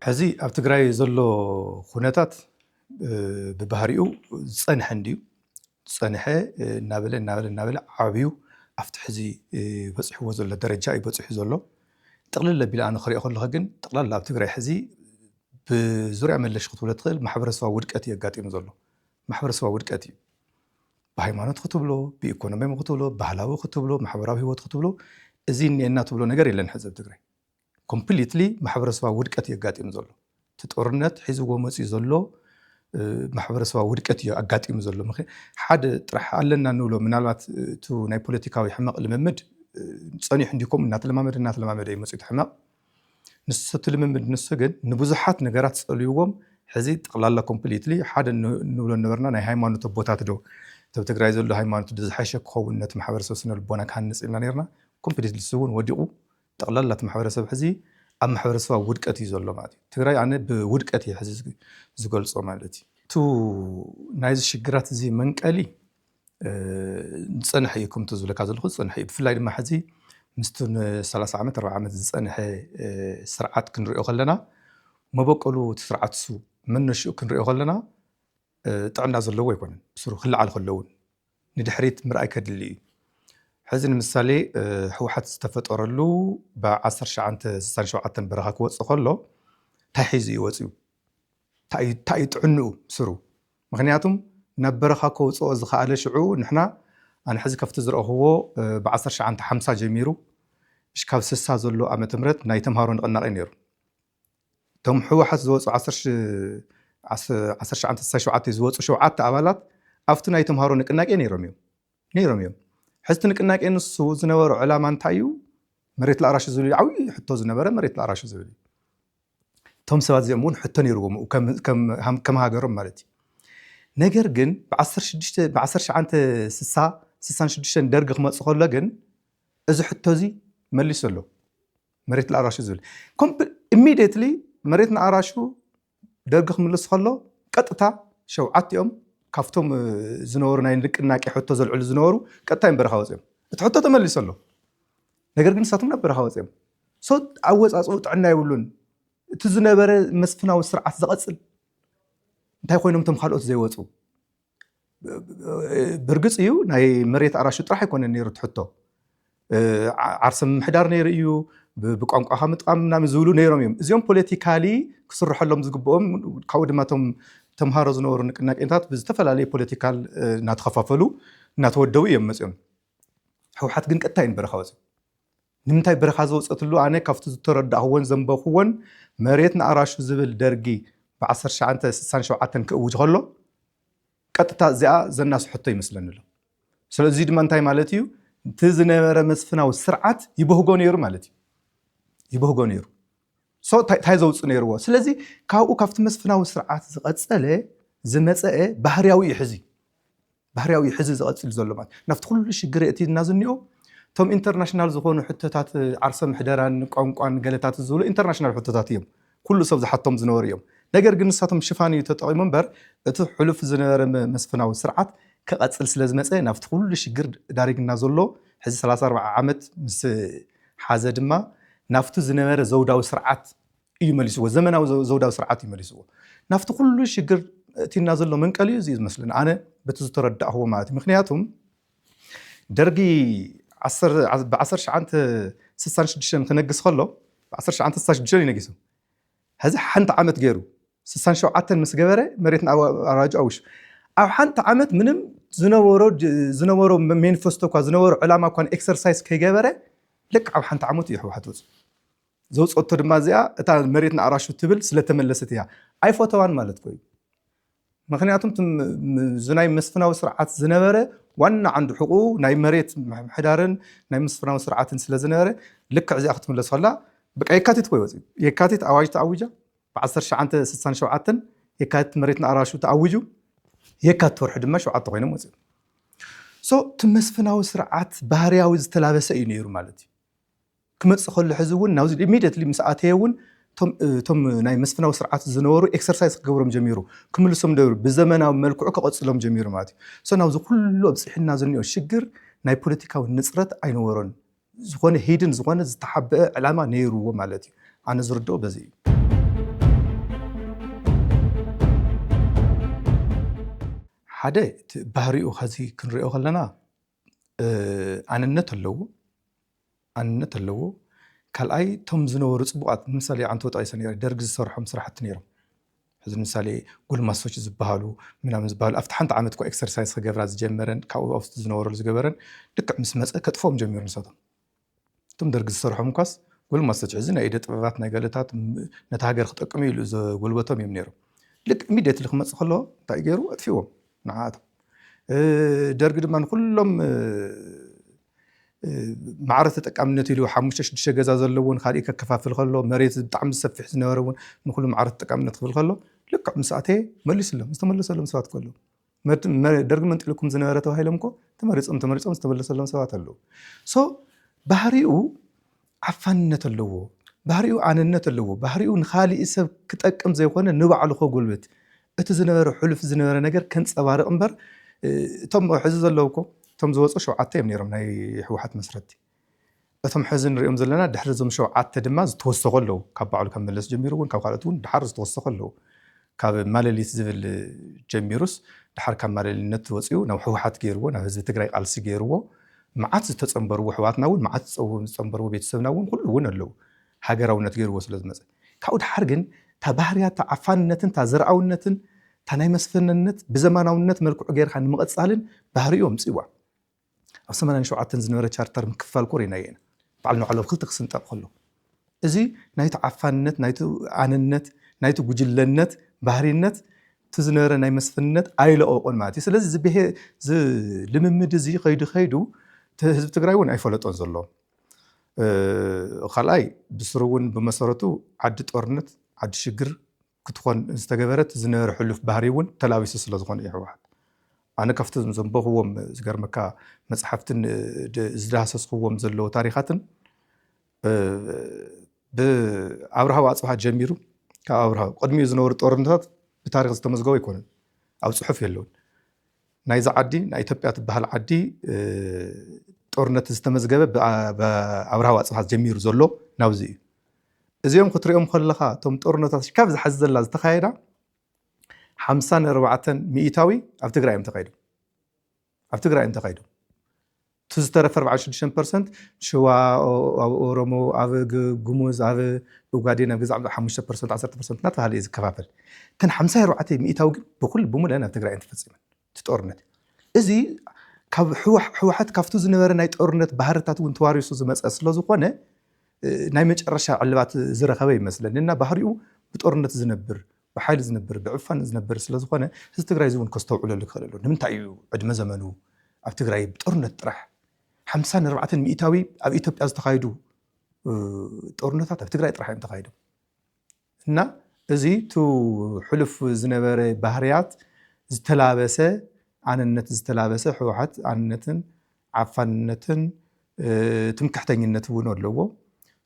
እዚ ኣብ ትግራይ ዘሎ ኩነታት ብባህሪኡ ዝፀንሐ እንድዩ። ዝፀንሐ እናበለ እናበለ እናበለ ዓብዩ ኣብቲ ሕዚ በፂሕዎ ዘሎ ደረጃ እዩ በፂሑ ዘሎ። ጥቕልል ኣቢለ ኣነ ክሪኦ ከለኹ ግን ጠቕላላ ኣብ ትግራይ ሕዚ ብዙርያ መለሽ ክትብሎ ትኽእል ማሕበረሰባዊ ውድቀት እዩ ኣጋጢሙ ዘሎ። ማሕበረሰባዊ ውድቀት እዩ። ብሃይማኖት ክትብሎ፣ ብኢኮኖሚ ክትብሎ፣ ባህላዊ ክትብሎ፣ ማሕበራዊ ህይወት ክትብሎ፣ እዚ እኒኤና ትብሎ ነገር የለን ሕዚ ኣብ ትግራይ። ኮምፕሊትሊ ማሕበረሰባዊ ውድቀት እዩ ኣጋጢሙ ዘሎ። እቲ ጦርነት ሒዝዎ መፅዩ ዘሎ ማሕበረሰባዊ ውድቀት እዩ ኣጋጢሙ ዘሎ። ሓደ ጥራሕ ኣለና ንብሎ ምናልባት እቲ ናይ ፖለቲካዊ ሕመቕ ልምምድ ፀኒሑ እንዲ ከምኡ እናተለማመደ እናተለማመደ እዩ መፅዩ እቲ ሕመቕ። ንሱ እቲ ልምምድ ንሱ ግን ንብዙሓት ነገራት ፀልይዎም ሕዚ ጠቕላላ ኮምፕሊትሊ ሓደ ንብሎ ነበርና ናይ ሃይማኖት ኣቦታት ዶ ተብ ትግራይ ዘሎ ሃይማኖት ዝሓሸ ክኸውን ነቲ ማሕበረሰብ ስነ ልቦና ክሃንፅ ኢልና ነርና። ኮምፕሊትሊ ንሱ እውን ወዲቑ ጠቕላላ እቲ ማሕበረሰብ ሕዚ ኣብ ማሕበረሰባዊ ውድቀት እዩ ዘሎ ማለት እዩ። ትግራይ ኣነ ብውድቀት እየ ሕዚ ዝገልፆ ማለት እዩ። እቱ ናይዚ ሽግራት እዚ መንቀሊ ዝፀንሐ እዩ። ከምቲ ዝብለካ ዘለኹ ዝፀንሐ እዩ። ብፍላይ ድማ ሕዚ ምስቲ ን30 ዓመት ኣርባዓ ዓመት ዝፀንሐ ስርዓት ክንሪኦ ከለና መበቀሉ እቲ ስርዓት እሱ መነሽኡ ክንሪኦ ከለና ጥዕና ዘለዎ ኣይኮነን። ብስሩ ክለዓል ከለውን ንድሕሪት ምርኣይ ከድሊ እዩ። ሕዚ ንምሳሌ ህወሓት ዝተፈጠረሉ ብ1967 በረኻ ክወፅእ ከሎ እንታይ ሒዙ እዩ ወፅዩ? እንታይ እዩ ጥዕንኡ ስሩ? ምክንያቱም ናብ በረኻ ከውፅኦ ዝኸኣለ ሽዑ ንሕና ኣነ ሕዚ ከፍቲ ዝረእኽዎ ብ1950 ጀሚሩ እሽካብ 60 ዘሎ ዓመተ ምህረት ናይ ተምሃሮ ንቕናቐ ነይሩ። እቶም ህወሓት ዝወፁ 1967 ዝወፁ ሸውዓተ ኣባላት ኣብቲ ናይ ተምሃሮ ንቅናቄ ነይሮም እዮም ነይሮም እዮም። ሕዝቲ ንቅናቄ ንሱ ዝነበሮ ዕላማ እንታይ እዩ? መሬት ለኣራሹ ዝብል ዓብዪ ሕቶ ዝነበረ መሬት ለኣራሹ ዝብል እዩ። እቶም ሰባት እዚኦም እውን ሕቶ ነይርዎም ከም ሃገሮም ማለት እዩ። ነገር ግን ብ1966 ደርጊ ክመፅእ ከሎ ግን እዚ ሕቶ እዚ መሊሱ ኣሎ። መሬት ለኣራሹ ዝብል ኢሚዲየትሊ መሬት ንኣራሹ ደርጊ ክምልስ ከሎ ቀጥታ ሸውዓቲኦም ካብቶም ዝነበሩ ናይ ንቅናቄ ሕቶ ዘልዕሉ ዝነበሩ ቀጥታ እዮም በረኻ ወፅኦም። እቲ ሕቶ ተመሊሱ ኣሎ። ነገር ግን ንሳቶም ናብ በረኻ ወፅኦም። ሶ ኣወፃፅኡ ጥዕና የብሉን። እቲ ዝነበረ መስፍናዊ ስርዓት ዝቐፅል እንታይ ኮይኖም እቶም ካልኦት ዘይወፁ? ብርግፅ እዩ ናይ መሬት ኣራሹ ጥራሕ ኣይኮነን ነይሩ ትሕቶ። ዓርሰ ምምሕዳር ነይሩ እዩ። ብቋንቋኻ ምጥቃም ምናምን ዝብሉ ነይሮም እዮም። እዚኦም ፖለቲካሊ ክስርሐሎም ዝግብኦም ካብኡ ድማ እቶም ተምሃሮ ዝነበሩ ንቅናቄታት ብዝተፈላለየ ፖለቲካል እናተኸፋፈሉ እናተወደቡ እዮም መፅኦም። ህወሓት ግን ቀጥታ እዩ ንበረኻ ወፂኡ። ንምንታይ በረኻ ዝወፀትሉ ኣነ ካብቲ ዝተረዳእኽዎን ዘንበኽዎን መሬት ንኣራሹ ዝብል ደርጊ ብ1967 ክእውጅ ከሎ ቀጥታ እዚኣ ዘናስ ሕቶ ይመስለኒ ኣሎ። ስለዚ ድማ እንታይ ማለት እዩ? እቲ ዝነበረ መስፍናዊ ስርዓት ይበህጎ ነይሩ ማለት እዩ። ይበህጎ ነይሩ። እንታይ ዘውፅእ ነይርዎ? ስለዚ ካብኡ ካብቲ መስፍናዊ ስርዓት ዝቐፀለ ዝመፀአ ባህርያዊ እዩ ሕዚ ባህርያዊ ሕዚ ዝቐፅል ዘሎ ማለት ናብቲ ኩሉ ሽግር የእትይና ዝኒኦ እቶም ኢንተርናሽናል ዝኾኑ ሕቶታት ዓርሰ ምሕደራን ቋንቋን ገለታት ዝብሉ ኢንተርናሽናል ሕቶታት እዮም። ኩሉ ሰብ ዝሓቶም ዝነበሩ እዮም። ነገር ግን ንሳቶም ሽፋን እዩ ተጠቒሙ እምበር እቲ ሕሉፍ ዝነበረ መስፍናዊ ስርዓት ክቐፅል ስለ ዝመፀ ናብቲ ኩሉ ሽግር ዳሪግና ዘሎ ሕዚ 34 ዓመት ምስ ሓዘ ድማ ናብቲ ዝነበረ ዘውዳዊ ስርዓት እዩ መሊስዎ። ዘመናዊ ዘውዳዊ ስርዓት እዩ መሊስዎ። ናብቲ ኩሉ ሽግር እቲና ዘሎ መንቀሊ እዩ ዝመስለኒ ኣነ በቲ ዝተረዳእኽዎ ማለት እዩ። ምክንያቱም ደርጊ ብ1966 ክነግስ ከሎ ብ1966 እዩ ነጊሱ። ሕዚ ሓንቲ ዓመት ገይሩ 67 ምስ ገበረ መሬት ንኣራጁ ኣውሹ ኣብ ሓንቲ ዓመት ምንም ዝነበሮ ዝነበሮ ሜኒፌስቶ እኳ ዝነበሮ ዕላማ እኳ ኤክሰርሳይዝ ከይገበረ ልክዕ ኣብ ሓንቲ ዓመት እዩ ህወሓት ወፁ። ዘውፀቶ ድማ እዚኣ እታ መሬት ንኣራሹ ትብል ስለተመለሰት እያ። ኣይፈተዋን ማለት ኮዩ። ምክንያቱም ዝናይ መስፍናዊ ስርዓት ዝነበረ ዋና ዓንዱ ሕቁ ናይ መሬት ምሕዳርን ናይ መስፍናዊ ስርዓትን ስለ ዝነበረ ልክዕ እዚኣ ክትምለስ ከላ በቃ የካቲት ኮይ ወፂ የካቲት ኣዋጅ ተኣዊጃ ብ1967 የካቲት መሬት ንኣራሹ ተኣዊጁ የካቲት ወርሒ ድማ ሸውዓተ ኮይኖም ወፂኦም። እቲ መስፍናዊ ስርዓት ባህርያዊ ዝተላበሰ እዩ ነይሩ ማለት እዩ። ክመፅእ ከሎ ሕዚ እውን ናብዚ ኢሚዲየትሊ ምስ ኣተየ እውን እቶም ናይ መስፍናዊ ስርዓት ዝነበሩ ኤክሰርሳይዝ ክገብሮም ጀሚሩ። ክምልሶም ነበሩ ብዘመናዊ መልክዑ ክቐፅሎም ጀሚሩ ማለት እዩ። ናብዚ ኩሉ ኣብፅሕና ዝኒኦ ሽግር ናይ ፖለቲካዊ ንፅረት ኣይነበሮን። ዝኾነ ሂድን ዝኾነ ዝተሓበአ ዕላማ ነይርዎ ማለት እዩ። ኣነ ዝርድኦ በዚ እዩ። ሓደ እቲ ባህሪኡ ኸዚ ክንሪኦ ከለና ኣንነት ኣለዎ ኣንነት ኣለዎ። ካልኣይ እቶም ዝነበሩ ፅቡቃት ንምሳሌ ዓንተቦ ጠቂሰ ነረ ደርጊ ዝሰርሖም ስራሕቲ ነይሮም። ሕዚ ምሳሌ ጎልማሶች ዝበሃሉ ምናምን ዝበሃሉ ኣብቲ ሓንቲ ዓመት እኳ ኤክሰርሳይዝ ክገብራ ዝጀመረን ካብኡ ኣብቲ ዝነበረሉ ዝገበረን ልክዕ ምስ መፀ ከጥፎም ጀሚሩ ንሳቶም። እቶም ደርጊ ዝሰርሖም እኳስ ጎልማሶች ሕዚ ናይ ኢደ ጥበባት ናይ ገለታት ነታ ሃገር ክጠቅሙ ኢሉ ዘጎልበቶም እዮም ነይሮም። ልክዕ ኢሚድየትሊ ክመፅእ ከሎ እንታይ ገይሩ ኣጥፊዎም ንዓኣቶም። ደርጊ ድማ ንኩሎም ማዕረ ተጠቃምነት ኢሉ ሓሙሽተ ሽዱሽተ ገዛ ዘለዎ ንካሊእ ከከፋፍል ከሎ መሬት ብጣዕሚ ዝሰፍሕ ዝነበረ እውን ንኩሉ ማዕረ ተጠቃምነት ክብል ከሎ ልክዕ ምስ ኣተየ መሊሱሎም ዝተመለሰሎም ሰባት ከሎ ደርጊ መንጢልኩም ዝነበረ ተባሂሎም እኮ ተመሪፆም ተመሪፆም ዝተመለሰሎም ሰባት ኣለዉ። ሶ ባህሪኡ ዓፋንነት ኣለዎ። ባህሪኡ ኣነነት ኣለዎ። ባህሪኡ ንኻሊእ ሰብ ክጠቅም ዘይኮነ ንባዕሉ ከጎልብት እቲ ዝነበረ ሕሉፍ ዝነበረ ነገር ከንፀባርቕ እምበር እቶም ሕዚ ዘለዉ እኮ እቶም ዝወፁ ሸውዓተ እዮም ነይሮም ናይ ህወሓት መስረቲ። እቶም ሕዚ ንሪኦም ዘለና ድሕሪ እዞም ሸውዓተ ድማ ዝተወሰኹ ኣለዉ። ካብ ባዕሉ ካብ መለስ ጀሚሩ እውን ካብ ካልኦት እውን ድሓር ዝተወሰኹ ኣለዉ። ካብ ማለሊት ዝብል ጀሚሩስ ድሓር ካብ ማለሊነት ወፂኡ ናብ ህወሓት ገይርዎ ናብ ህዝቢ ትግራይ ቃልሲ ገይርዎ። መዓት ዝተፀንበርዎ ኣሕዋትና እውን መዓት ዝፀንበርዎ ቤተሰብና እውን ኩሉ እውን ኣለዉ። ሃገራውነት ገይርዎ ስለ ዝመፀ ካብኡ ድሓር ግን እታ ባህርያት እታ ዓፋንነትን እታ ዘርኣውነትን እታ ናይ መስፍንነት ብዘመናውነት መልክዑ ገይርካ ንምቕፃልን ባህሪኡ ኣምፅዋ። ኣብ ሰማንያን ሸውዓተን ዝነበረ ቻርተር ምክፋል ኮ ርኢናዮ ኢና። በዓል ንባዕሉ ኣብ ክልተ ክስንጠቕ ከሎ እዚ ናይቲ ዓፋንነት ናይቲ ኣነነት ናይቲ ጉጅለነት ባህሪነት እቲ ዝነበረ ናይ መስፍንነት ኣይለቐቆን ማለት እዩ። ስለዚ እዚ ልምምድ እዚ ከይዱ ከይዱ ህዝቢ ትግራይ እውን ኣይፈለጦን ዘሎ። ካልኣይ ብስሩ እውን ብመሰረቱ ዓዲ ጦርነት ዓዲ ሽግር ክትኾን ዝተገበረት ዝነበረ ሕሉፍ ባህሪ እውን ተላቢሱ ስለ ዝኾነ እዩ ህወሓት። ኣነ ካብቲ ዘንበኽዎም ዝገርመካ መፅሓፍትን ዝዳህሰስክዎም ዘለዎ ታሪኻትን ብኣብርሃ ኣፅብሃ ጀሚሩ ካብ ኣብርሃ ቅድሚኡ ዝነበሩ ጦርነታት ብታሪክ ዝተመዝገቡ ኣይኮነን፣ ኣብ ፅሑፍ የለውን። ናይዚ ዓዲ ናይ ኢትዮጵያ ትበሃል ዓዲ ጦርነት ዝተመዝገበ ብኣብርሃ ኣፅብሃ ጀሚሩ ዘሎ ናብዚ እዩ። እዚኦም ክትሪኦም ከለኻ እቶም ጦርነታት ካብ ዝሓዚ ዘላ ዝተኻየዳ ሓምሳን ኣርባዕተን ሚእታዊ ኣብ ትግራይ እዮም ተኻይዶም ኣብ ትግራይ እዮም ተኻይዶም። እቲ ዝተረፈ ኣርባዓን ሽዱሽተን ፐርሰንት ሽዋ ኣብ ኦሮሞ ኣብ ጉሙዝ ኣብ ብጓዴን ኣብ ገዛ ሓሙሽተ ፐርሰንት ዓሰርተ ፐርሰንት እናተባሃለ እዩ ዝከፋፈል። እተን ሓምሳ ኣርባዕተ ሚእታዊ ግን ብኩል ብሙለን ኣብ ትግራይ እዮም ተፈፂመን። እቲ ጦርነት እዚ ካብ ህወሓት ካብቲ ዝነበረ ናይ ጦርነት ባህርታት እውን ተዋሪሱ ዝመፀ ስለዝኮነ ናይ መጨረሻ ዕልባት ዝረኸበ ይመስለኒ እና ባህሪኡ ብጦርነት ዝነብር ብሓይሊ ዝነብር ብዕፋን ዝነብር ስለዝኮነ ህዝቢ ትግራይ እውን ከስተውዕለሉ ክኽእል ኣለዎ። ንምንታይ እዩ ዕድመ ዘመኑ ኣብ ትግራይ ብጦርነት ጥራሕ ሓምሳን ኣርባዕተን ሚእታዊ ኣብ ኢትዮጵያ ዝተኻየዱ ጦርነታት ኣብ ትግራይ ጥራሕ እዮም ተኻይዶም እና እዚ ቱ ሕሉፍ ዝነበረ ባህርያት ዝተላበሰ ኣነነት ዝተላበሰ ህወሓት ኣነነትን ዓፋንነትን ትምክሕተኝነት እውን ኣለዎ።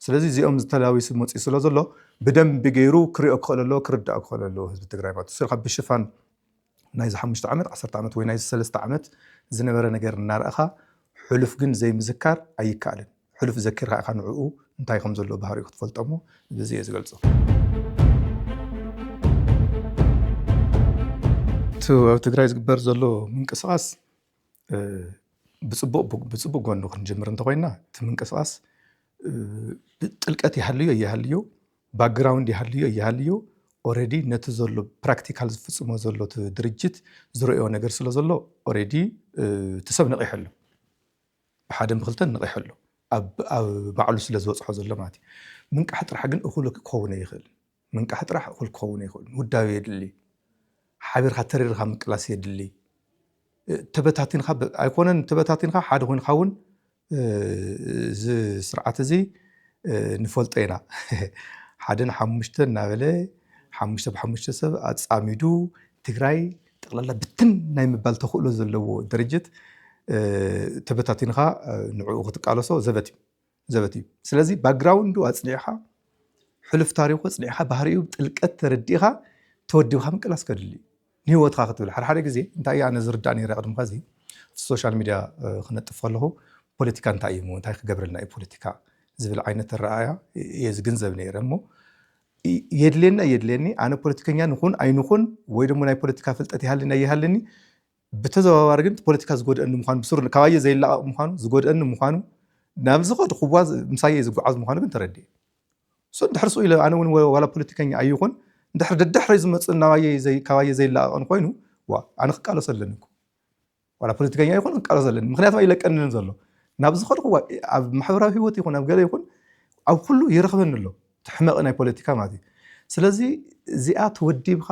ስለዚ እዚኦም ዝተላዊሱ መፅኡ ስለ ዘሎ ብደንቢ ገይሩ ክሪኦ ክኽእል ኣለዎ ክርዳእ ክኽእል ኣለዎ ህዝቢ ትግራይ ማለት እዩ። ካብ ብሽፋን ናይዚ ሓሙሽተ ዓመት ዓሰርተ ዓመት ወይ ናይዚ ሰለስተ ዓመት ዝነበረ ነገር እናረእኻ ሕሉፍ ግን ዘይምዝካር ኣይከኣልን። ሕሉፍ ዘኪርካ ኢኻ ንዕኡ እንታይ ከም ዘለዎ ባህሪኡ ክትፈልጦ እሞ ብዚ እየ ዝገልፆ። እቲ ኣብ ትግራይ ዝግበር ዘሎ ምንቅስቃስ ብፅቡቅ ጎኑ ክንጀምር እንተኮይና እቲ ምንቅስቃስ ጥልቀት ይሃልዮ ይሃልዮ ባክግራውንድ ይሃልዮ ይሃልዮ ኦረዲ ነቲ ዘሎ ፕራክቲካል ዝፍፅሞ ዘሎ ድርጅት ዝረእዮ ነገር ስለ ዘሎ ኦረዲ እቲ ሰብ ነቂሑ ኣሎ። ብሓደን ብክልተን ነቂሑ ኣሎ። ኣብ ባዕሉ ስለ ዝበፅሖ ዘሎ ማለት እዩ። ምንቃሕ ጥራሕ ግን እኩል ክኸውን ኣይኽእልን። ምንቃሕ ጥራሕ እኹል ክኸውን ኣይኽእልን። ውዳቤ የድሊ። ሓቢርካ ተሪርካ ምቅላስ የድሊ። ተበታቲንካ ኣይኮነን ተበታቲንካ ሓደ ኮይንካ እውን እዚ ስርዓት እዚ ንፈልጦ ኢና። ሓደ ንሓሙሽተ እናበለ ሓሙሽተ ብሓሙሽተ ሰብ ኣፃሚዱ ትግራይ ጠቕላላ ብትን ናይ ምባል ተኽእሎ ዘለዎ ድርጅት ተበታቲንካ ንዕኡ ክትቃለሶ ዘበት እዩ። ዘበት እዩ። ስለዚ ባክግራውንዱ ኣፅኒዕኻ ሕሉፍ ታሪኹ ኣፅኒዕኻ ባህሪኡ ጥልቀት ተረዲእኻ ተወዲብካ ምቅላስ ከድሊ እዩ። ንህይወትካ ክትብል ሓደ ሓደ ግዜ እንታይ እዩ ኣነ ዝርዳእ ነይረ ቅድሚ ከዚ ኣብቲ ሶሻል ሚድያ ክነጥፍ ከለኹ ፖለቲካ እንታይ እዩ እንታይ ክገብረልና እዩ ፖለቲካ ዝብል ዓይነት ኣረኣእያ እየ ዝግንዘብ ነይረ እሞ የድልየና የድልየኒ ኣነ ፖለቲከኛ ንኹን ኣይንኹን ወይ ደሞ ናይ ፖለቲካ ፍልጠት ይሃልኒ ኣይሃልኒ ብተዘዋዋሪ ግን ፖለቲካ ዝጎድአኒ ምዃኑ፣ ብስሩ ካባየ ዘይላቐቕ ምዃኑ፣ ዝጎድአኒ ምዃኑ፣ ናብ ዝኸድኩዋ ምሳየ ዝጓዓዝ ምዃኑ ግን ተረዲኤ። እሱ እንድሕር ስኡ ኢለ፣ ኣነ እውን ዋላ ፖለቲከኛ ኣይኹን፣ እንድሕር ደድሕረይ ዝመፅእ ናባየ ዘይ- ካባየ ዘይላቐቕን ኮይኑ፣ ዋ ኣነ ክቃለሶ ኣለኒ እኮ። ዋላ ፖለቲከኛ ይኹን ክቃለሶ ኣለኒ። ምኽንያቱ ኣይለቀንን ዘሎ። ናብ ዝኸድኩዋ፣ ኣብ ማሕበራዊ ህይወት ይኹን ኣብ ገለ ይኹን፣ ኣብ ኩሉ ይረኽበኒ ኣሎ እቲ ሕመቕ ናይ ፖለቲካ ማለት እዩ። ስለዚ እዚኣ ተወዲብካ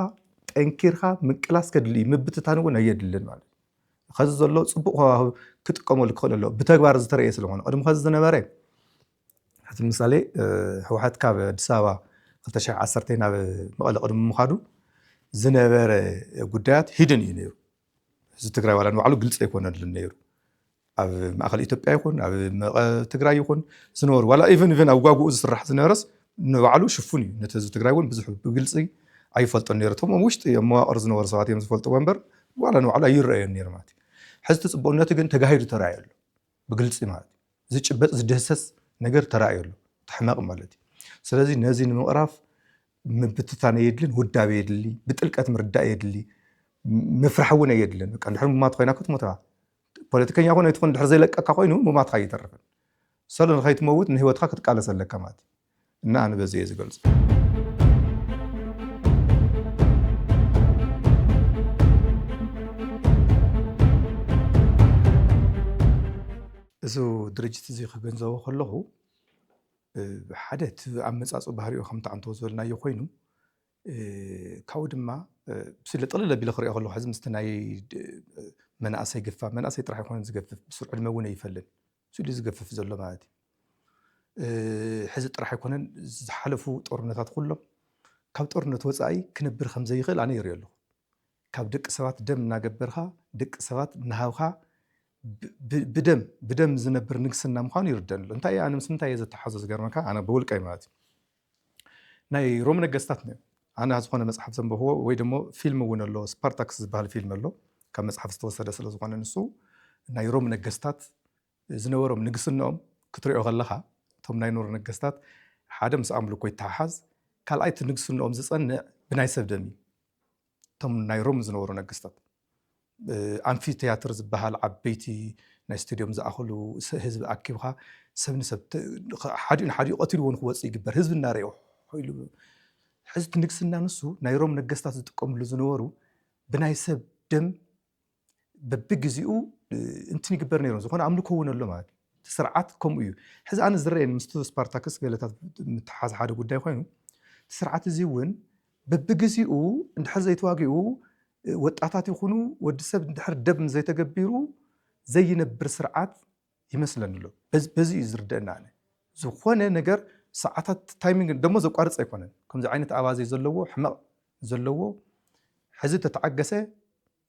ጠንኪርካ ምቅላስ ከድሊ እዩ፣ ምብትታን እውን ኣየድልን ማለት እዩ። ከዚ ዘሎ ፅቡቕ ሃዋህው ክጥቀመሉ ክኽእል ኣሎ፣ ብተግባር ዝተረእየ ስለኾነ። ቅድሚ ከዚ ዝነበረ ሕቲ ምሳሌ ህወሓት ካብ ኣዲስ ኣበባ ክልተ ሽሕ ዓሰርተ ናብ መቐለ ቅድሚ ምኻዱ ዝነበረ ጉዳያት ሂድን እዩ ነይሩ። ህዝቢ ትግራይ ዋላ ንባዕሉ ግልፂ ኣይኮነልን ነይሩ። ኣብ ማእኸል ኢትዮጵያ ይኹን ኣብ መቐ ትግራይ ይኹን ዝነበሩ ዋላ ኢቨን ኢቨን ኣብ ጓጉኡ ዝስራሕ ዝነበረስ ንባዕሉ ሽፉን እዩ። ነቲ ህዝቢ ትግራይ እውን ብዙሕ ብግልፂ ኣይፈልጦን ነይሩ። እቶም ኣብ ውሽጢ ኣብ መዋቕር ዝነበሩ ሰባት እዮም ዝፈልጥዎ እምበር ዋላ ንባዕሉ ኣይረኣዮን ነይሩ ማለት እዩ። ሕዚ እቲ ፅቡቕነቱ ግን ተጋሂዱ ተራእዩ ኣሎ ብግልፂ ማለት እዩ። ዝጭበጥ ዝድህሰስ ነገር ተራእዩ ኣሎ። እቲ ሕመቕ ማለት እዩ። ስለዚ ነዚ ንምቕራፍ ምብትታን የድልን፣ ውዳብ የድሊ፣ ብጥልቀት ምርዳእ የድሊ፣ ምፍራሕ እውን ኣየድልን። በቃ እንድሕር ምማት ኮይና ክትሞታ ፖለቲከኛ ኮነ ኣይትኾን ድሕር ዘይለቀካ ኮይኑ ምማትካ ኣይተርፍን። ሰሎ ንኸይትመውት ንህይወትካ ክትቃለስ ኣለካ ማለት እዩ። እና ኣነ በዚ እየ ዝገልጾ። እዚ ድርጅት እዚ ክግንዘቦ ከለኹ ሓደ እቲ ኣመጻጽኡ ባህሪኡ ከምቲ ኣንተዎ ዝበልናዮ ኮይኑ ካብኡ ድማ ስለ ጥቕልል ኣቢለ ክሪኦ ከለኹ ሕዚ ምስቲ ናይ መናእሰይ ግፋ መናእሰይ ጥራሕ ይኮነ ዝገፍፍ ብሱር ዕድመ እውን ኣይፈልን ስሉ ዝገፍፍ ዘሎ ማለት እዩ። ሕዚ ጥራሕ ኣይኮነን ዝሓለፉ ጦርነታት ኩሎም ካብ ጦርነት ወፃኢ ክነብር ከም ዘይኽእል ኣነ ይሪኦ ኣለኹ። ካብ ደቂ ሰባት ደም እናገበርካ ደቂ ሰባት እናሃብካ ብደም ብደም ዝነብር ንግስና ምዃኑ ይርደን ኣሎ። እንታይ ኣነ ምስ ምንታይ እየ ዘተሓዞ ዝገርመካ ኣነ ብውልቀይ ማለት እዩ ናይ ሮም ነገስታት ነ ኣነ ዝኾነ መፅሓፍ ዘንበኽዎ ወይ ደሞ ፊልም እውን ኣሎ ስፓርታክስ ዝበሃል ፊልም ኣሎ ካብ መፅሓፍ ዝተወሰደ ስለ ዝኾነ ንሱ ናይ ሮም ነገስታት ዝነበሮም ንግስናኦም ክትሪኦ ከለኻ እቶም ናይ ኖር ነገስታት ሓደ ምስ ኣምልኮ ይተሓሓዝ ካልኣይ እቲ ንግስናኦም ዝፀንዕ ብናይ ሰብ ደም እዩ እቶም ናይ ሮም ዝነበሩ ነገስታት ኣምፊ ቲያትር ዝበሃል ዓበይቲ ናይ ስቴድዮም ዝኣኽሉ ህዝቢ ኣኪብካ ሰብ ንሰብ ሓዲኡ ንሓዲኡ ቀትልዎ ንክወፅእ ይግበር ህዝቢ እናረኦ ኢሉ ሕዚ እቲ ንግስና ንሱ ናይ ሮም ነገስታት ዝጥቀምሉ ዝነበሩ ብናይ ሰብ ደም በብግዜኡ እንትን ይግበር ነይሮም ዝኾነ ኣምልኮ እውን ኣሎ ማለት እቲ ስርዓት ከምኡ እዩ ሕዚ ኣነ ዝረአየን ምስ ስፓርታክስ ገለታት ምትሓዝ ሓደ ጉዳይ ኮይኑ እቲ ስርዓት እዚ እውን በብግዜኡ እንድሕር ዘይተዋጊኡ ወጣታት ይኹኑ ወዲ ሰብ እንድሕር ደብ ዘይተገቢሩ ዘይነብር ስርዓት ይመስለኒ ኣሎ በዚ እዩ ዝርደአና ኣነ ዝኾነ ነገር ሰዓታት ታይሚንግ ደሞ ዘቋርፅ ኣይኮነን ከምዚ ዓይነት ኣባዜ ዘለዎ ሕመቕ ዘለዎ ሕዚ ተተዓገሰ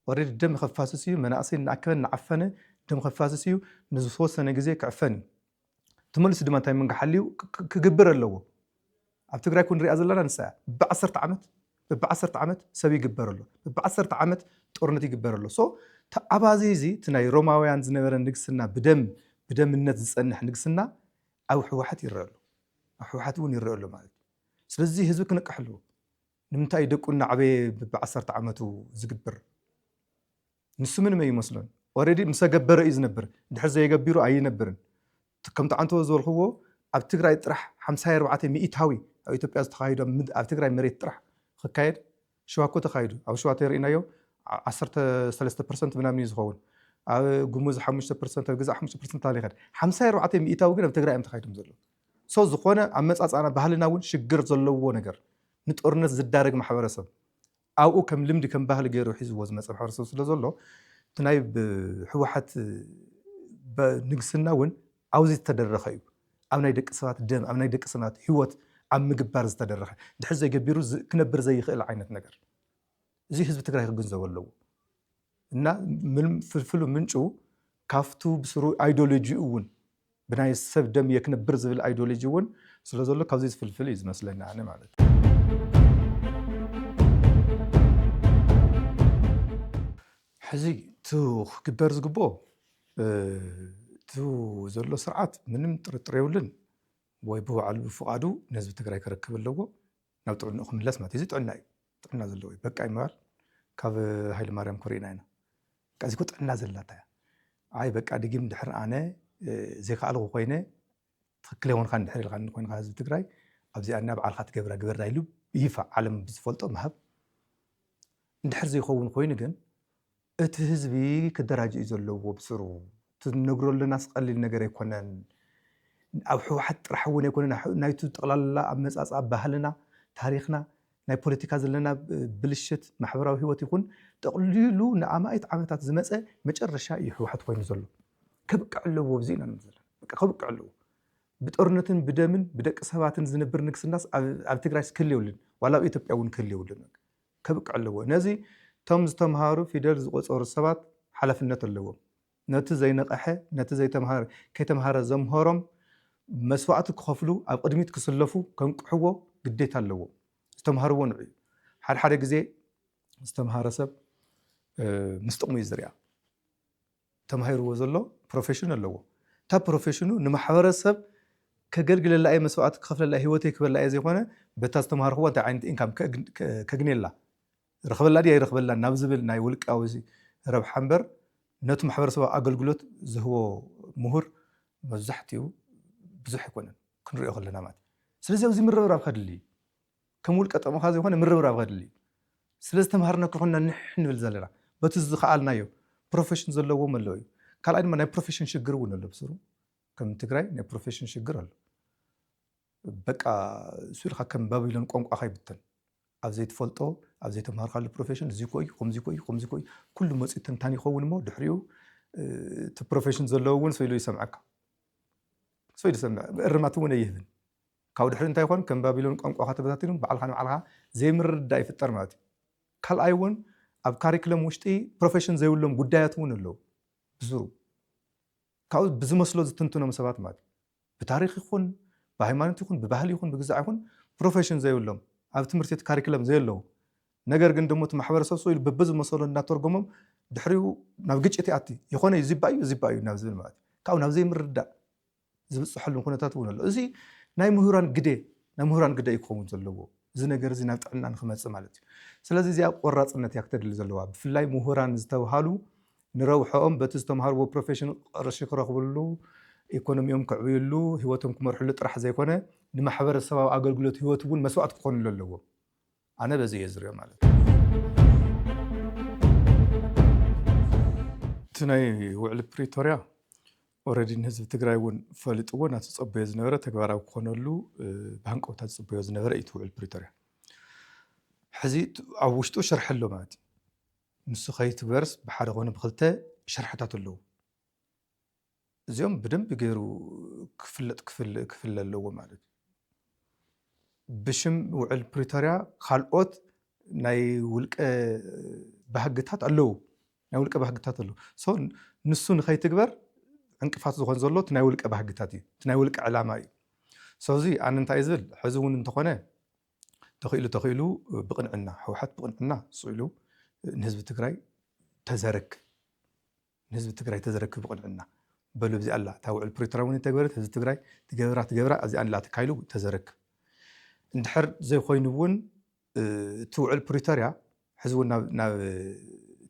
ወረዲ ደም ከፋስስ እዩ መናእሰይ እናኣከበ እናዓፈነ ደም ከፋስስ እዩ ንዝተወሰነ ግዜ ክዕፈን እዩ ተመልሱ ድማ እንታይ መንጋ ሓልዩ ክግብር ኣለዎ ኣብ ትግራይ ኩን ሪኣ ዘለና ንሳ እያ ብዓሰርተ ዓመት ብዓሰርተ ዓመት ሰብ ይግበር ኣሎ ብዓሰርተ ዓመት ጦርነት ይግበር ኣሎ ሶ ተኣባዚ እዚ እቲ ናይ ሮማውያን ዝነበረ ንግስና ብደም ብደምነት ዝፀንሕ ንግስና ኣብ ህወሓት ይረአ ኣሎ ኣብ ህወሓት እውን ይረአ ኣሎ ማለት እዩ ስለዚ ህዝቢ ክንቅሕ ኣለዎ ንምንታይ ደቁ እናዕበየ ብዓሰርተ ዓመቱ ዝግብር ንሱ ምንም ኣይመስሎን ኦረዲ ምሰ ገበረ እዩ ዝነብር ድሕር ዘየገቢሩ ኣይነብርን ከምቲ ዓንተዎ ዝበልክዎ ኣብ ትግራይ ጥራሕ ሓምሳ ኣርባዕተ ሚእታዊ ኣብ ኢትዮጵያ ዝተኻየዶ ኣብ ትግራይ መሬት ጥራሕ ክካየድ ሽዋ እኮ ተኻይዱ ኣብ ሽዋ ተሪእናዮ ዓሰርተ ሰለስተ ፐርሰንት ምናምን እዩ ዝኸውን ኣብ ጉሙዝ ሓሙሽተ ፐርሰንት ኣብ ግዛዕ ሓሙሽተ ፐርሰንት ታሊኸድ ሓምሳ ኣርባዕተ ሚእታዊ ግን ኣብ ትግራይ እዮም ተኻይዶም ዘለዉ ሶ ዝኾነ ኣመፃፃና ባህልና እውን ሽግር ዘለዎ ነገር ንጦርነት ዝዳረግ ማሕበረሰብ ኣብኡ ከም ልምዲ ከም ባህሊ ገይሩ ሒዝዎ ዝመፀ ማሕበረሰብ ስለ ዘሎ እቲ ናይ ህወሓት ንግስና እውን ኣብዚ ዝተደረኸ እዩ ኣብ ናይ ደቂ ሰባት ደም ኣብ ናይ ደቂ ሰባት ህይወት ኣብ ምግባር ዝተደረኸ ድሕር ዘይገቢሩ ክነብር ዘይኽእል ዓይነት ነገር እዚ ህዝቢ ትግራይ ክግንዘቦ ኣለዎ እና ፍልፍሉ ምንጩ ካብቱ ብስሩ ኣይዲዮሎጂኡ እውን ብናይ ሰብ ደም እየ ክነብር ዝብል ኣይዲዮሎጂ እውን ስለ ዘሎ ካብዚ ዝፍልፍል እዩ ዝመስለኒ ኣነ ማለት ሕዚ እቲ ክግበር ዝግብኦ እቲ ዘሎ ስርዓት ምንም ጥርጥር የብሉን ወይ ብባዕሉ ብፍቓዱ ንህዝቢ ትግራይ ክረክብ ኣለዎ ናብ ጥዕንኡ ክምለስ ማለት እዚ ጥዕና እዩ ጥዕና ዘለዎ እዩ በቃ ይምባል ካብ ሃይለ ማርያም ኮሪእና ኢና እዚ እኮ ጥዕና ዘላታ እያ። ኣይ በቃ ድጊም ድሕር ኣነ ዘይከኣልኩ ኮይነ ትኽክል የኮንካ እንድሕር ኢልካ ኮይንካ ህዝቢ ትግራይ ኣብዚኣ እና ብዓልካ ትገብራ ግበርና ኢሉ ይፋ ዓለም ብዝፈልጦ ምሃብ። እንድሕር ዘይኸውን ኮይኑ ግን እቲ ህዝቢ ክደራጅ እዩ ዘለዎ ብስሩ። ትነግሮ ኣለናስ ቀሊል ነገር ኣይኮነን። ኣብ ህወሓት ጥራሕ እውን ኣይኮነን፣ ናይቱ ጠቕላላ ኣመፃፃ ባህልና፣ ታሪኽና፣ ናይ ፖለቲካ ዘለና ብልሽት፣ ማሕበራዊ ህይወት ይኹን ጠቕሊሉ ንኣማኢት ዓመታት ዝመፀ መጨረሻ እዩ ህወሓት ኮይኑ ዘሎ። ከብቅዕ ኣለዎ፣ ኣብዚ ኢና ንብል ዘለና። በቃ ከብቅዕ ኣለዎ። ብጦርነትን ብደምን ብደቂ ሰባትን ዝነብር ንግስናስ ኣብ ትግራይ ክህል የብሉን፣ ዋላ ኣብ ኢትዮጵያ እውን ክህል የብሉን። ከብቅዕ ኣለዎ። ነዚ እቶም ዝተምሃሩ ፊደል ዝቆፀሩ ሰባት ሓላፍነት ኣለዎም። ነቲ ዘይነቐሐ፣ ነቲ ዘይተምሃረ፣ ከይተምሃረ ዘምሃሮም መስዋእቲ ክኸፍሉ ኣብ ቅድሚት ክስለፉ ከንቅሕዎ ግዴታ ኣለዎም። ዝተምሃርዎ ንዑ እዩ። ሓደ ሓደ ግዜ ዝተምሃረ ሰብ ምስ ጥቕሙ እዩ ዝርኣ። ተማሂርዎ ዘሎ ፕሮፌሽን ኣለዎ። እታ ፕሮፌሽኑ ንማሕበረሰብ ከገልግለላ እየ፣ መስዋእቲ ክኸፍለላ እየ፣ ህይወተይ ክበላ እየ ዘይኮነ በታ ዝተምሃርክዎ እንታይ ዓይነት ኢንካም ከግኔላ፣ ረኽበላ ድያ ይረኽበላ ናብ ዝብል ናይ ውልቃዊ ረብሓ እምበር ነቱ ማሕበረሰባዊ ኣገልግሎት ዝህቦ ምሁር መብዛሕትኡ ብዙሕ ኣይኮነን ክንሪኦ ከለና ማለት። ስለዚ ኣብዚ ምርብራብ ከድሊ እዩ። ከም ውልቀ ጥቕምኻ ዘይኮነ ምርብራብ ከድሊ እዩ። ስለ ዝተምሃርና ክኾንና ንሕ ንብል ዘለና በቲ ዝኸኣልናዮ ፕሮፌሽን ዘለዎም ኣለዉ እዩ። ካልኣይ ድማ ናይ ፕሮፌሽን ሽግር እውን ኣሎ ብስሩ። ከም ትግራይ ናይ ፕሮፌሽን ሽግር ኣሎ። በቃ እሱ ኢልካ ከም ባቢሎን ቋንቋኻ ይብተን። ኣብ ዘይትፈልጦ ኣብ ዘይተምሃርካሉ ፕሮፌሽን እዚ ኮ እዩ ከምዚ ኮ እዩ ከምዚ ኮ እዩ ኩሉ መፅኡ ተንታን ይኸውን እሞ ድሕሪኡ እቲ ፕሮፌሽን ዘለዎ እውን ሰይሉ ይሰምዐካ። ሰይሉ ይሰምዕ እርማት እውን ኣይህብን። ካብ ድሕሪ እንታይ ይኾን ከም ባቢሎን ቋንቋኻ ተበታቲኑ ባዕልካ ንባዕልካ ዘይምርዳእ ይፍጠር ማለት እዩ። ካልኣይ እውን ኣብ ካሪክለም ውሽጢ ፕሮፌሽን ዘይብሎም ጉዳያት እውን ኣለዉ። ብስሩ ካብኡ ብዝመስሎ ዝትንትኖም ሰባት ማለት እዩ። ብታሪክ ይኹን ብሃይማኖት ይኹን ብባህሊ ይኹን ብግዛዕ ይኹን ፕሮፌሽን ዘይብሎም ኣብ ትምህርቲ እቲ ካሪክለም ዘየለዉ ነገር ግን ደሞ እቲ ማሕበረሰብ ስኢሉ በብዝመሰሎ እናተርጎሞም ድሕሪኡ ናብ ግጭት ይኣቲ። ይኾነ እዩ ዝባ እዩ ዝባ እዩ ናብ ዝብል ማለት እዩ። ካብኡ ናብ ዘይምርዳእ ዝብፅሐሉ ኩነታት እውን ኣሎ። እዚ ናይ ምሁራን ግደ ናይ ምሁራን ግደ እዩ ክኸውን ዘለዎ። እዚ ነገር እዚ ናብ ጥዕና ንክመፅእ ማለት እዩ። ስለዚ እዚኣ ቆራፅነት እያ ክተድሊ ዘለዋ። ብፍላይ ምሁራን ዝተብሃሉ ንረብሐኦም በቲ ዝተምሃርዎ ፕሮፌሽን ቅርሺ ክረኽብሉ፣ ኢኮኖሚኦም ክዕብይሉ፣ ህይወቶም ክመርሕሉ ጥራሕ ዘይኮነ ንማሕበረሰባዊ ኣገልግሎት ህይወት እውን መስዋእቲ ክኾንሉ ኣለዎም። ኣነ በዚ እየ ዝሪኦ ማለት እዩ። እቲ ናይ ውዕሊ ፕሪቶርያ ኦረዲ ንህዝቢ ትግራይ እውን ፈሊጥዎ ናተፀበዮ ዝነበረ ተግባራዊ ክኾነሉ ብሃንቀውታ ዝፅበዮ ዝነበረ እዩ እቲ ውዕሊ ፕሪቶርያ። ሕዚ ኣብ ውሽጡ ሽርሒ ኣሎ ማለት እዩ። ንሱ ከይትግበርስ ብሓደ ኮነ ብክልተ ሽርሕታት ኣለዉ። እዚኦም ብደንቢ ገይሩ ክፍለጥ ክፍለ ኣለዎ ማለት እዩ። ብሽም ውዕል ፕሪቶርያ ካልኦት ናይ ውልቀ ባህግታት ኣለዉ። ናይ ውልቀ ባህግታት ኣለዉ። ንሱ ንኸይትግበር ዕንቅፋት ዝኾን ዘሎ እቲ ናይ ውልቀ ባህግታት እዩ፣ እቲ ናይ ውልቀ ዕላማ እዩ። ሰዚ ኣነ እንታይ ዝብል ሕዚ እውን እንተኾነ ተኽኢሉ ተኽኢሉ ብቕንዕና ህወሓት ብቕንዕና ስኢሉ ንህዝቢ ትግራይ ተዘረክ ንህዝቢ ትግራይ ተዘረክ ብቕንዕና በሉ። እዚ ኣላ እታ ውዕል ፕሪቶርያ እውን ተግበረት ህዝቢ ትግራይ ትገብራ ትገብራ እዚኣ ኣላ ተካይሉ ተዘረክ። እንድሕር ዘይኮይኑ እውን እቲ ውዕል ፕሪቶርያ ሕዚ እውን ናብ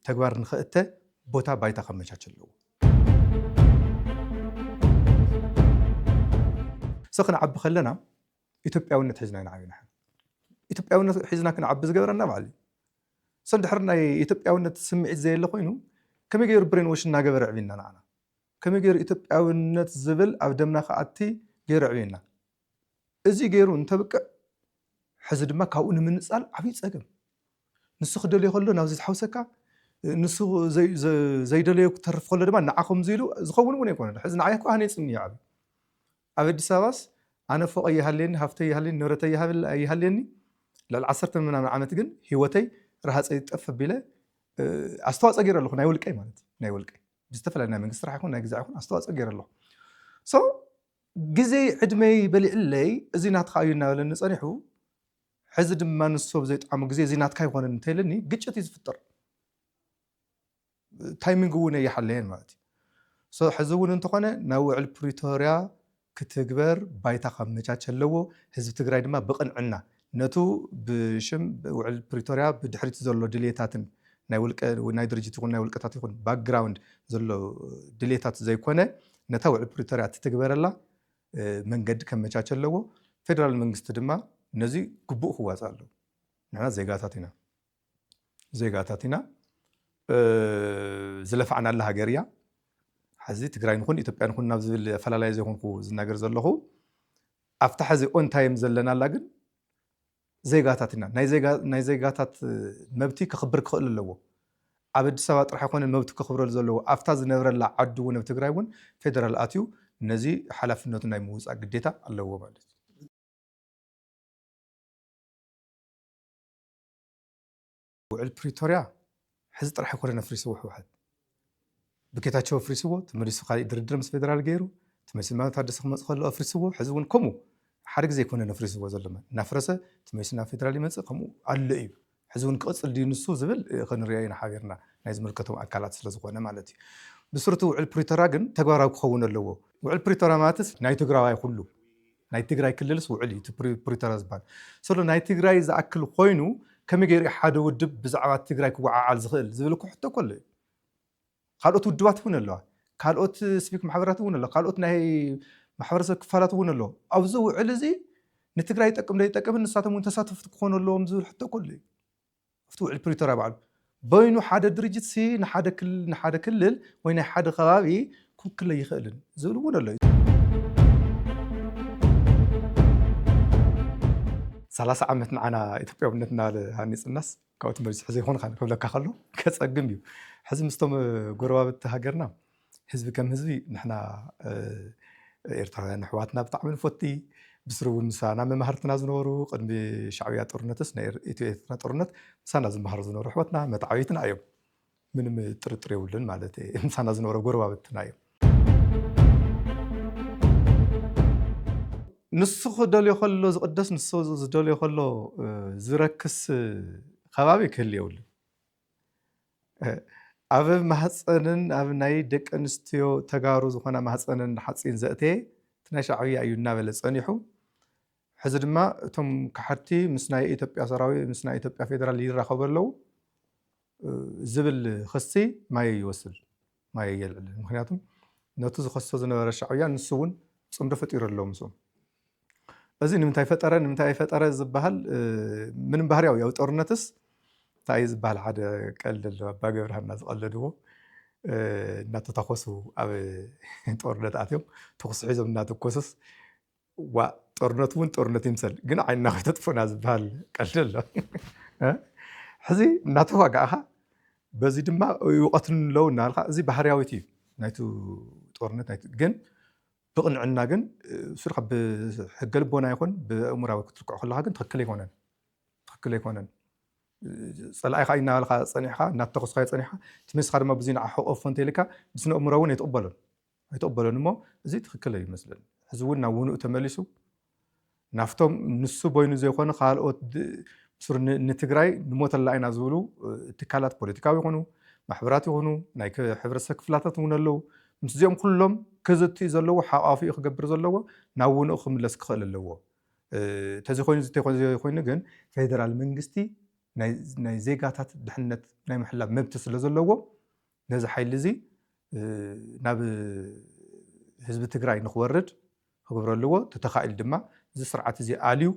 ተግባር ንኽእተ ቦታ ባይታ ከመቻች ኣለዎ። ሰ ክንዓቢ ከለና ኢትዮጵያውነት ሒዝና ኢና ዓቢና። ኢትዮጵያውነት ሒዝና ክንዓቢ ዝገበረና ባዕሉ። ሰ እንድሕር ናይ ኢትዮጵያውነት ስምዒት ዘየለ ኮይኑ ከመይ ገይሩ ብሬን ዎሽ እናገበረ ዕብና ንዓና? ከመይ ገይሩ ኢትዮጵያውነት ዝብል ኣብ ደምና ክኣቲ ገይሩ ዕብና? እዚ ገይሩ እንተብቅዕ ሕዚ ድማ ካብኡ ንምንፃል ዓብዪ ፀገም። ንሱ ክደልዮ ከሎ ናብዚ ዝሓውሰካ፣ ንሱ ዘይደለዮ ክተርፍ ከሎ ድማ ንዓ ከምዚ ኢሉ ዝኸውን እውን ኣይኮነን። ሕዚ ንዓይ እኮ ሃነፅኒ እዩ ዓብዪ። ኣብ ኣዲስ ኣበባስ ኣነ ፎቕ ኣይሃልየኒ፣ ሃፍተይ ኣይሃልየኒ፣ ንብረተይ ኣይሃልየኒ፣ ልዕሊ ዓሰርተ ምናምን ዓመት ግን ህይወተይ ረሃፀ ይጠፍ ኣቢለ ኣስተዋፅኦ ገይረ ኣለኹ። ናይ ውልቀይ ማለት እዩ። ናይ ውልቀይ ብዝተፈላለየ ናይ መንግስቲ ስራሕ ይኹን ናይ ግዛዕ ይኹን ኣስተዋፅኦ ገይረ ኣለኹ። ሶ ግዜ ዕድመይ በሊዕለይ እዚ ናትካ እዩ እናበለኒ ፀኒሑ። ሕዚ ድማ ንሱ ኣብ ዘይጠዓሙ ግዜ እዚ ናትካ ኣይኮነን እንተኢለኒ ግጭት እዩ ዝፍጠር። ታይሚንግ እውን ኣይሓለየን ማለት እዩ። ሶ ሕዚ እውን እንተኾነ ናብ ውዕል ፕሪቶርያ ክትግበር ባይታ ከመቻች ኣለዎ። ህዝቢ ትግራይ ድማ ብቕንዕና ነቱ ብሽም ውዕል ፕሪቶርያ ብድሕሪት ዘሎ ድልየታትን ናይ ውልቀ፣ ናይ ድርጅት ይኹን ናይ ውልቀታት ይኹን ባክግራውንድ ዘሎ ድሌታት ዘይኮነ፣ ነታ ውዕል ፕሪቶርያ እትትግበረላ መንገዲ ከመቻቸ ኣለዎ። ፌደራል መንግስቲ ድማ ነዚ ግቡእ ክዋፃእ ኣለዎ። ንሕና ዜጋታት ኢና፣ ዜጋታት ኢና። ዝለፋዕናላ ሃገር እያ። ሕዚ ትግራይ ንኹን ኢትዮጵያ ንኹን ናብ ዝብል ኣፈላላይ ዘይኮንኩ ዝናገር ዘለኹ። ኣብታ ሕዚ ኦን ታይም ዘለናላ ግን ዜጋታት ኢና። ናይ ዜጋታት መብቲ ክኽብር ክኽእል ኣለዎ። ኣብ ኣዲስ ኣበባ ጥራሕ ኣይኮነን መብቱ ክኽብረሉ ዘለዎ፣ ኣብታ ዝነብረላ ዓዲ እውን፣ ኣብ ትግራይ እውን ፌደራል ኣትዩ ነዚ ሓላፍነቱ ናይ ምውፃእ ግዴታ ኣለዎ ማለት እዩ። ውዕል ፕሪቶርያ ሕዚ ጥራሕ ኣይኮነን ኣፍሪስዎ ህወሓት። ብጌታቸው ኣፍሪስዎ፣ ተመሊሱ ካሊእ ድርድር ምስ ፌደራል ገይሩ፣ ተመሊሱ ድማ ታደሰ ክመፅእ ከሎ ኣፍሪስዎ። ሕዚ እውን ከምኡ ሓደ ግዜ ኣይኮነን ኣፍሪስዎ ዘሎ። እናፍረሰ ተመሊሱ ናብ ፌደራል ይመፅእ፣ ከምኡ ኣሎ እዩ። ሕዚ እውን ክቕፅል ድዩ ንሱ ዝብል ክንሪኦ ኢና ሓቢርና፣ ናይ ዝምልከቶም ኣካላት ስለ ዝኾነ ማለት እዩ። ብስርቱ ውዕል ፕሪቶርያ ግን ተግባራዊ ክኸውን ኣለዎ። ውዕል ፕሪቶርያ ማለትስ ናይ ትግራዋይ ኩሉ፣ ናይ ትግራይ ክልልስ ውዕል እዩ እቲ ፕሪቶርያ ዝበሃል። ስለ ናይ ትግራይ ዝኣክል ኮይኑ ከመይ ገይሩ ሓደ ውድብ ብዛዕባ ትግራይ ክወዓዓል ዝኽእል ዝብል እኮ ሕቶ እኮ ኣሎ እዩ። ካልኦት ውድባት እውን ኣለዋ፣ ካልኦት ስቪክ ማሕበራት እውን ኣለዋ፣ ካልኦት ናይ ማሕበረሰብ ክፋላት እውን ኣለዎ። ኣብዚ ውዕል እዚ ንትግራይ ይጠቅም ዶ ይጠቅምን ንሳቶም እውን ተሳተፍቲ ክኾኑ ኣለዎም ዝብል ሕቶ እኮ ኣሎ እዩ። ኣብቲ ውዕል ፕሪቶርያ ባዕሉ በይኑ ሓደ ድርጅት ሲ ንሓደ ክልል ወይ ናይ ሓደ ከባቢ ክውክል ኣይኽእልን ዝብል እውን ኣሎ እዩ። ሰላሳ ዓመት ንዓና ኢትዮጵያውነት እናበለ ሃኒፅናስ ካብኡ ተመሊሱ ሕዚ ይኾን ካን ክብለካ ከሎ ከፀግም እዩ። ሕዚ ምስቶም ጎረባብቲ ሃገርና ህዝቢ ከም ህዝቢ ንሕና ኤርትራውያን ኣሕዋትና ብጣዕሚ ንፈቲ። ብስሩ እውን ምሳና መማህርትና ዝነበሩ፣ ቅድሚ ሻዕብያ ጦርነትስ ናይ ኢትዮ ኤርትራ ጦርነት ምሳና ዝመሃሩ ዝነበሩ ኣሕዋትና መታዓቢትና እዮም። ምንም ጥርጥር የብሉን ማለት ምሳና ዝነበሩ ጎረባብትና እዮም። ንሱ ክደልዮ ከሎ ዝቕደስ፣ ንሱ ዝደልዮ ከሎ ዝረክስ ከባቢ ክህል የብሉን። ኣብ ማህፀንን ኣብ ናይ ደቂ ኣንስትዮ ተጋሩ ዝኾና ማህፀንን ሓፂን ዘእተየ እቲ ናይ ሻዕብያ እዩ እናበለ ፀኒሑ። ሕዚ ድማ እቶም ካሓድቲ ምስ ናይ ኢትዮጵያ ሰራዊት ምስ ናይ ኢትዮጵያ ፌደራል ይራኸቡ ኣለዉ ዝብል ክሲ ማየ ይወስድ ማየ የልዕል። ምክንያቱም ነቱ ዝኸሶ ዝነበረ ሻዕብያ ንሱ እውን ፅምዶ ፈጢሩ ኣለዉ ምስኦም። እዚ ንምንታይ ፈጠረ ንምንታይ ፈጠረ ዝበሃል ምንም ባህርያዊ ያው ጦርነትስ እንታይ ዝበሃል ሓደ ቀልድ ኣሎ ኣባ ገብረሃና ዝቐለድዎ እናተተኮሱ ኣብ ጦርነት ኣትዮም ተኩሱ ሒዞም እናተኮሱስ ዋ ጦርነት እውን ጦርነት ይምሰል ግን ዓይንና ከይተጥፉና ዝበሃል ቀልዲ ኣሎ። ሕዚ እናተዋጋእኻ በዚ ድማ ይውቐትኒ ኣለዉ እናበልካ እዚ ባህርያዊት እዩ ናይቱ ጦርነት ናይቱ ግን ብቕንዕና ግን እሱ ካብ ብሕገ ልቦና ይኹን ብእምራዊ ክትልክዖ ከለካ ግን ትኽክል ኣይኮነን ትኽክል ኣይኮነን ፀላኢኻ እናበልካ ፀኒሕካ እናተተኮስካዮ ፀኒሕካ እቲ ምስኻ ድማ ብዙ ንዓ ሕቆፎ እንተይልካ ብስነ እምሮ እውን ኣይትቕበሎን ኣይተቕበሎን እሞ እዚ ትኽክል እዩ ይመስለኒ። ሕዚ እውን ናብ ውኑኡ ተመሊሱ ናፍቶም ንሱ በይኑ ዘይኮነ ካልኦት ስር ንትግራይ ንሞተላ ኢና ዝብሉ ትካላት ፖለቲካዊ ይኹኑ ማሕበራት ይኹኑ ናይ ሕብረተሰብ ክፍላታት እውን ኣለዉ። ምስዚኦም ኩሎም ክዝትዩ ዘለዎ ሓቋፊኡ ክገብር ዘለዎ ናብ ውኑኡ ክምለስ ክኽእል ኣለዎ። ተዘይኮይኑ ዝተኮይኑ ግን ፌደራል መንግስቲ ናይ ዜጋታት ድሕነት ናይ ምሕላብ መብቲ ስለ ዘለዎ ነዚ ሓይሊ እዚ ናብ ህዝቢ ትግራይ ንክወርድ ክግብረ ኣለዎ። ተተኻኢሉ ድማ እዚ ስርዓት እዚ ኣልዩ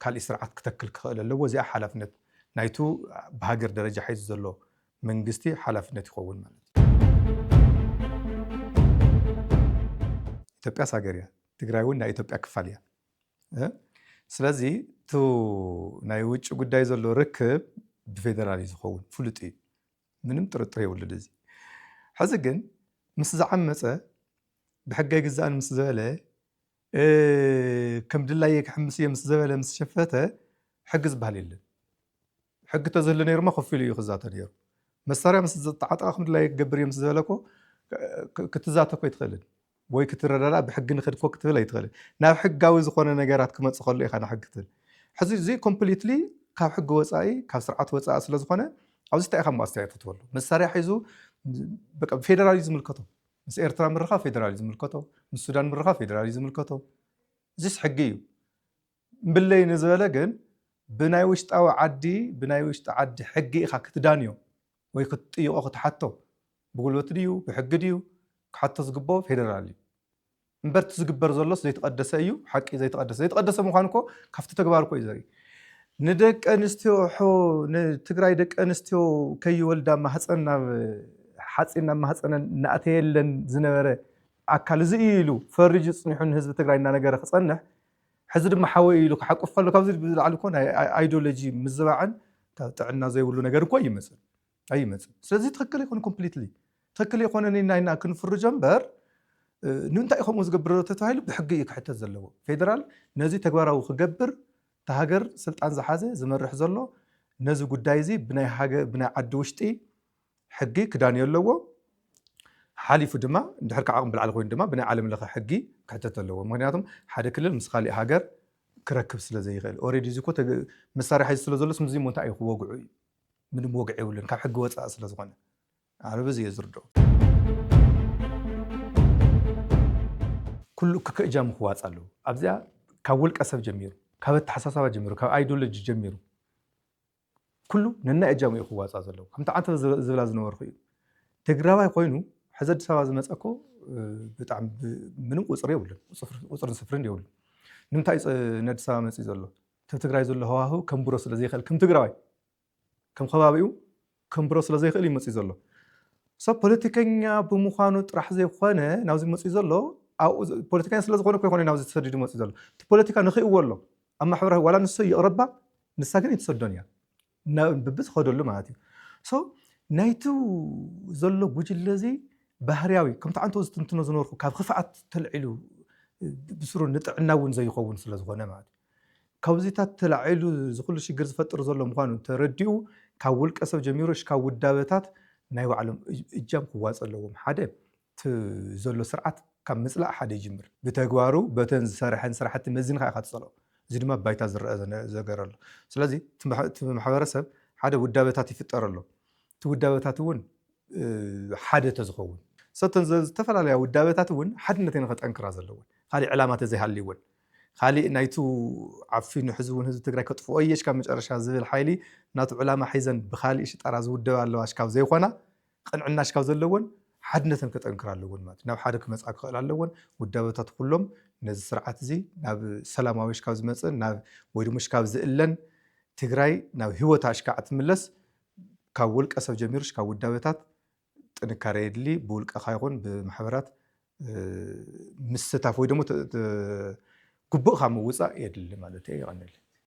ካሊእ ስርዓት ክተክል ክኽእል ኣለዎ። እዚኣ ሓላፍነት ናይቱ ብሃገር ደረጃ ሒዙ ዘሎ መንግስቲ ሓላፍነት ይኸውን ማለት እዩ። ኢትዮጵያስ ሃገር እያ። ትግራይ እውን ናይ ኢትዮጵያ ክፋል እያ። ስለዚ እቲ ናይ ውጭ ጉዳይ ዘሎ ርክብ ብፌደራል እዩ ዝኸውን ፍሉጥ እዩ። ምንም ጥርጥር የብሉን እዚ። ሕዚ ግን ምስ ዝዓመፀ ብሕገ ኣይግዛእን ምስ ዝበለ ከም ድላየ ክሕምስ እየ ምስ ዝበለ ምስ ሸፈተ ሕጊ ዝበሃል የለን። ሕጊ ተዝህሉ ነይሩማ ኮፍ ኢሉ እዩ ክዛተ ነይሩ። መሳርያ ምስ ዝተዓጠቐ ከም ድላየ ክገብር እየ ምስ ዝበለ እኮ ክትዛተ እኮ ኣይትኽእልን። ወይ ክትረዳዳእ ብሕጊ ንኽድ እኮ ክትብል ኣይትኽእልን። ናብ ሕጋዊ ዝኾነ ነገራት ክመፅእ ከሎ ኢኻ ንሕጊ ትብል። ሕዚ እዚ ኮምፕሊትሊ ካብ ሕጊ ወፃኢ ካብ ስርዓት ወፃኢ ስለ ዝኾነ ኣብዚ እንታይ ኢኻ እሞ ኣስተያየት ክትበሉ? መሳርያ ሒዙ በቃ ፌደራል እዩ ዝምልከቶ። ምስ ኤርትራ ምርኻብ ፌደራል እዩ ዝምልከቶ፣ ምስ ሱዳን ምርኻብ ፌደራል እዩ ዝምልከቶ። እዚስ ሕጊ እዩ። እምብለይ ንዝበለ ግን ብናይ ውሽጣዊ ዓዲ ብናይ ውሽጢ ዓዲ ሕጊ ኢኻ ክትዳንዮ። ወይ ክትጥይቆ ክትሓቶ ብጉልበት ድዩ ብሕጊ ድዩ ክሓቶ ዝግብኦ ፌደራል እዩ። እምበር እቲ ዝግበር ዘሎስ ዘይተቐደሰ እዩ። ሓቂ ዘይተቐደሰ ዘይተቐደሰ ምዃኑ እኮ ካብቲ ተግባር እኮ እዩ ዘርኢ። ንደቂ ኣንስትዮ ሖ ንትግራይ ደቂ ኣንስትዮ ከይወልዳ ማህፀን ናብ ሓፂን ናብ ማህፀነን እናእተየለን ዝነበረ ኣካል እዚ እዩ ኢሉ ፈሪጁ ፅኒሑ ንህዝቢ ትግራይ እናነገረ ክፀንሕ ሕዚ ድማ ሓወይ ኢሉ ክሓቁፍ ከሎ ካብዚ ብላዕሊ እኮ ናይ ኣይዲዮሎጂ ምዝባዕን ካብ ጥዕና ዘይብሉ ነገር እኮ ይመፅእ ኣይመፅእ። ስለዚ ትክክል ይኮነ ኮምፕሊትሊ ትክክል ይኮነ ናይና ክንፍርጆ እምበር ንምንታይ ከምኡ ዝገብር ተባሂሉ ብሕጊ እዩ ክሕተት ዘለዎ። ፌደራል ነዚ ተግባራዊ ክገብር ተሃገር ስልጣን ዝሓዘ ዝመርሕ ዘሎ ነዚ ጉዳይ እዚ ብናይ ዓዲ ውሽጢ ሕጊ ክዳንዮ ኣለዎ። ሓሊፉ ድማ እንድሕር ካብ ዓቕሚ ብላዕሊ ኮይኑ ድማ ብናይ ዓለም ለኸ ሕጊ ክሕተት ኣለዎ። ምክንያቱም ሓደ ክልል ምስ ካሊእ ሃገር ክረክብ ስለ ዘይኽእል ኦሬዲ እዚ ኮ መሳርያ ሒዙ ስለ ዘሎስ ምዚ ሞ እንታይ እዩ ክወግዑ እዩ። ምንም ወግዒ የብሉን፣ ካብ ሕጊ ወፃኢ ስለ ዝኾነ። ኣነ በዚ እየ ዝርድኦ። ኩሉ ክክእጃሙ ክዋፅ ኣለዎ ኣብዚኣ፣ ካብ ውልቀ ሰብ ጀሚሩ፣ ካብ ኣተሓሳሳባ ጀሚሩ፣ ካብ ኣይዲዮሎጂ ጀሚሩ ኩሉ ነናይ እጃሙ እዩ ክዋፃ ዘለዎ። ከምቲ ዓንተ ዝብላ ዝነበርኩ እዩ። ትግራዋይ ኮይኑ ሕዚ ኣዲስ ኣበባ ዝመፀ እኮ ብጣዕሚ ምንም ቁፅሪ የብሉን፣ ቁፅርን ስፍርን የብሉን። ንምንታይ እዩ ንኣዲስ ኣበባ መፅኡ ዘሎ? እቲ ትግራይ ዘሎ ሃዋህው ከንብሮ ስለ ዘይኽእል ከም ትግራዋይ ከም ከባቢኡ ከንብሮ ስለ ዘይኽእል እዩ መፅኡ ዘሎ። ሰብ ፖለቲከኛ ብምዃኑ ጥራሕ ዘይኮነ ናብዚ መፅኡ ዘሎ። ፖለቲከኛ ስለ ዝኾነ እኮ ይኮነ ናብዚ ተሰዲዱ መፅኡ ዘሎ። እቲ ፖለቲካ ንኽእዎ ኣሎ ኣብ ማሕበራዊ ዋላ ንሶ ይቕረባ ንሳ ግን ይትሰዶን እያ ብብዝኸደሉ ማለት እዩ። ሶ ናይቲ ዘሎ ጉጅለ እዚ ባህርያዊ ከምቲ ዓንቶ ዝትንትኖ ዝነበርኩ ካብ ክፍኣት ተልዒሉ ብስሩ ንጥዕና እውን ዘይኸውን ስለ ዝኾነ ማለት እዩ። ካብዚታት ተላዒሉ ዝኩሉ ሽግር ዝፈጥር ዘሎ ምዃኑ ተረዲኡ ካብ ውልቀ ሰብ ጀሚሩ ሽካብ ውዳበታት ናይ ባዕሎም እጃም ክዋፅ ኣለዎም። ሓደ እቲ ዘሎ ስርዓት ካብ ምፅላእ ሓደ ይጅምር። ብተግባሩ በተን ዝሰርሐን ስራሕቲ መዚንካ ኢኻ ትፀልኦ። እዚ ድማ ባይታ ዝረአ ዘገር ኣሎ። ስለዚ እቲ ማሕበረሰብ ሓደ ውዳበታት ይፍጠር ኣሎ። እቲ ውዳበታት እውን ሓደ ተዝኸውን ሰተን ዝተፈላለያ ውዳበታት እውን ሓድነት ከጠንክራ ዘለውን ካሊእ ዕላማ ተዘይሃልይውን ካሊእ ናይቱ ዓፊኑ ሕዚ እውን ህዝቢ ትግራይ ከጥፍኦ እየ ሽካብ መጨረሻ ዝብል ሓይሊ ናቱ ዕላማ ሒዘን ብካሊእ ሽጣራ ዝውደባ ኣለዋ ሽካብ ዘይኮና ቅንዕና ሽካብ ዘለወን ሓድነተን ከጠንክራ ኣለወን ማለት ናብ ሓደ ክመፃ ክኽእል ኣለወን። ውዳበታት ኩሎም ነዚ ስርዓት እዚ ናብ ሰላማዊ ሽካብ ዝመፅእ ናብ ወይ ድማ ሽካብ ዝእለን ትግራይ ናብ ህይወታ ሽካዕ ትምለስ ካብ ውልቀ ሰብ ጀሚሩ ሽካብ ውዳበታት ጥንካሬ የድሊ። ብውልቀኻ ይኹን ብማሕበራት ምስታፍ ወይ ደግሞ ግቡእካ ምውፃእ የድሊ ማለት እየ። ይቐንል።